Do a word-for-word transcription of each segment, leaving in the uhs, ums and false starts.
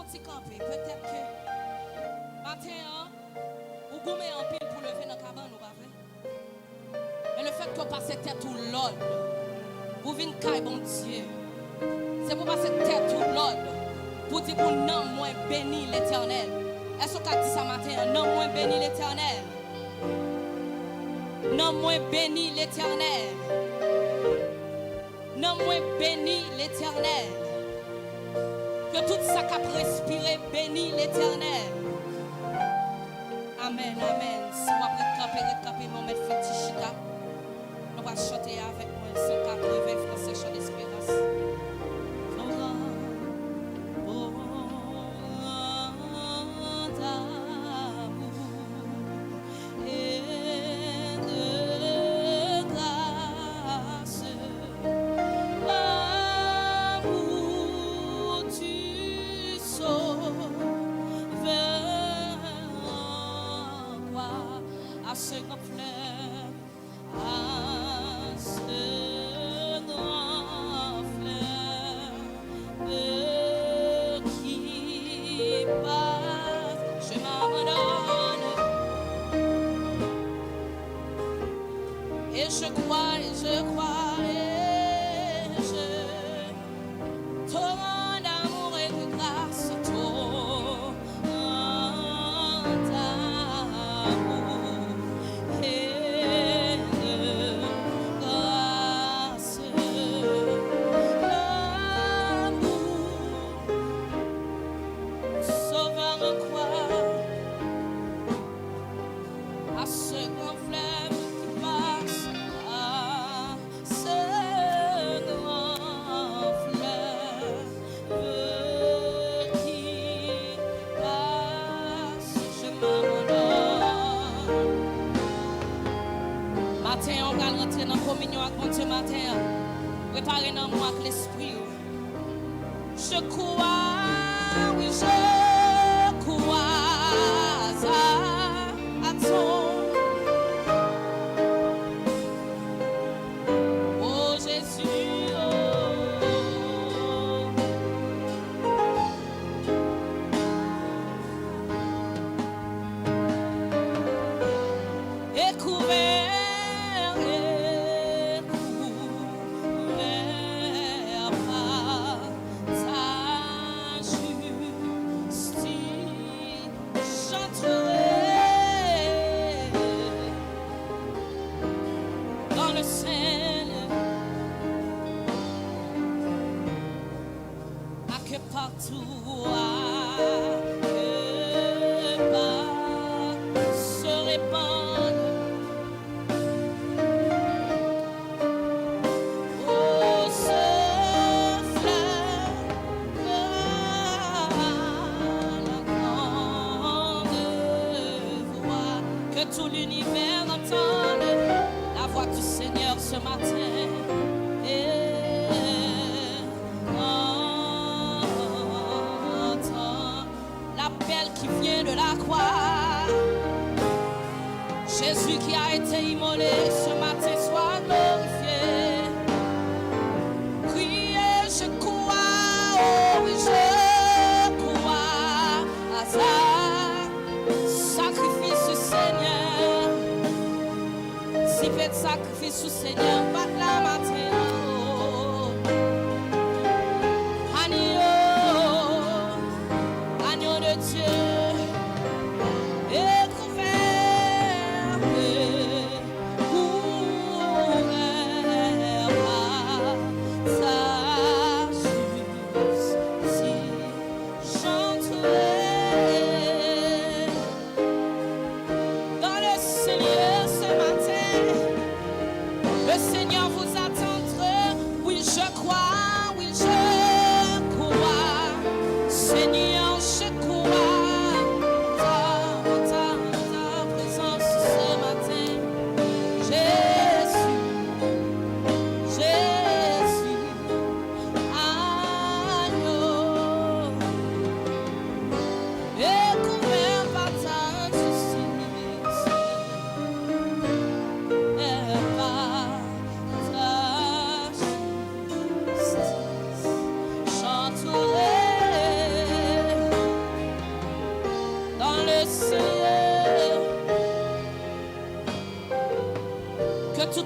Ti kanpe, petèt ke maten an, ou goumen anpil pou leve nan kabann ou, pa vre? Men lefètke w pase tèt ou lòd pou vin kay Bondye, se pou pase tèt ou lòd pou di pou nanm mwen beni Letènèl. Èske w ka di sa maten an? Nanm mwen beni Letènèl. Nanm mwen beni Letènèl. Nanm mwen beni Letènèl. Ke tout sa k ap respire beni Letènèl. Amèn, amèn. Si w ap ret kanpe, ret kanpe, men w mèt fè ti chita. Nou pral chante avèk mwen, san katreven fransè, Chan Desperans. Grand, grand amour et de grâce, l'amour du Sauveur en croix, à ce grand fleuve, à ce grand fleuve qui passe. Je m'abandonne et je crois, et je crois, et je Torrent d'amour et de grâce, torrent d'amour et de grâce. L'amour sauveur en croix, à ce grand fleuve qui passe, à ce grand fleuve qui passe, je m'abandonne. Maten an, ou pral rantre nan kominyon ak Bondye maten an. Prepare nanm ou ak lespri ou. Je crois, oui, je crois à, à ton, oh Jésus, oh. Et couvert, et couvert par ta justice, j'entrerai dans le Seigneur. À que partout, à que partout se répande, oh, ce fleuve à la grande voix, que tout l'univers entende la voix du Seigneur ce matin. Et entend l'appel qui vient de la croix. Jésus qui a été immolé ce matin soit glorifié. Criez, je crois, oh oui, je crois à ça. Sakrifis du Seigneur. Si fèt sakrifis sou Senyè, bat la maten an, oh. Agneau, agneau de Dieu, et couvert, et couvert.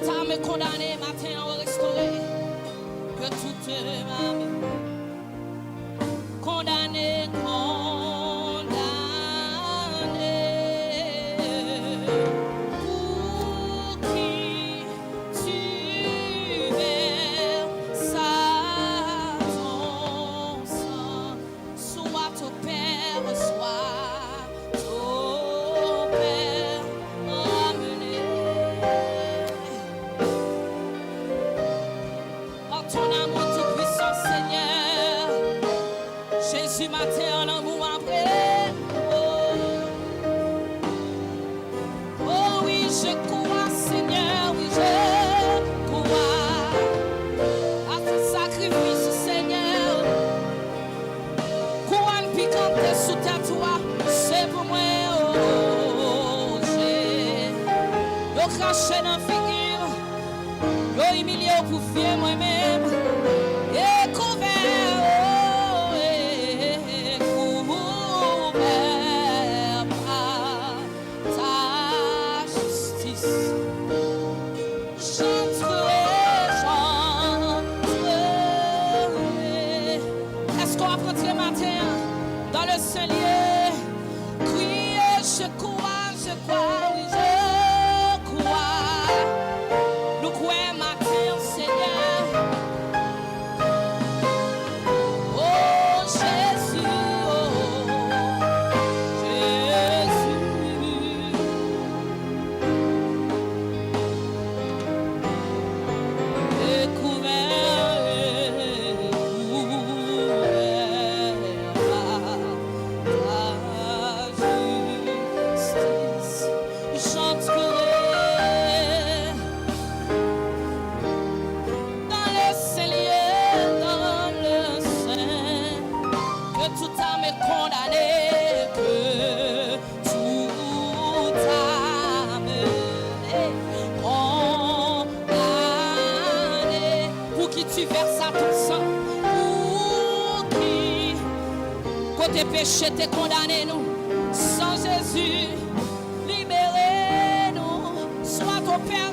Ame kondannen, maten an ou restore. Que toute âme condamnée, condamnée, pour qui tu versas ton sang, soit au Père, soit au Père, ramenez. Par ton amour tout-puissant, Seigneur, Jésus, maten an, lanmou apre. Oh, oh oui, je crois, Seigneur, oui, je crois à ce sacrifice, Seigneur. Kouwòn pikante sou tèt ou a, se pou mwen, oh, je. Yo krache nan figi m, yo imilye w pou vye mwen menm. E kouvè, oh, e kouvè pa ta jistis. J'entrerai, j'entrerai. Èske w ap rantre maten an dans le Seigneur? Kriye, je crois, je crois, oui, je crois. Nou kwè maten an, Senyè. Oh Jésus, oh Jésus. Recouvert, recouvert par ta justice. J'entrerai dans le saint lieu, dans le saint, que toute âme est condamnée, que toute âme est condamnée. Pour qui tu versas ton sang, pour qui, kote peche te kondane nou, san Jezi, libere nou. Soit au Père,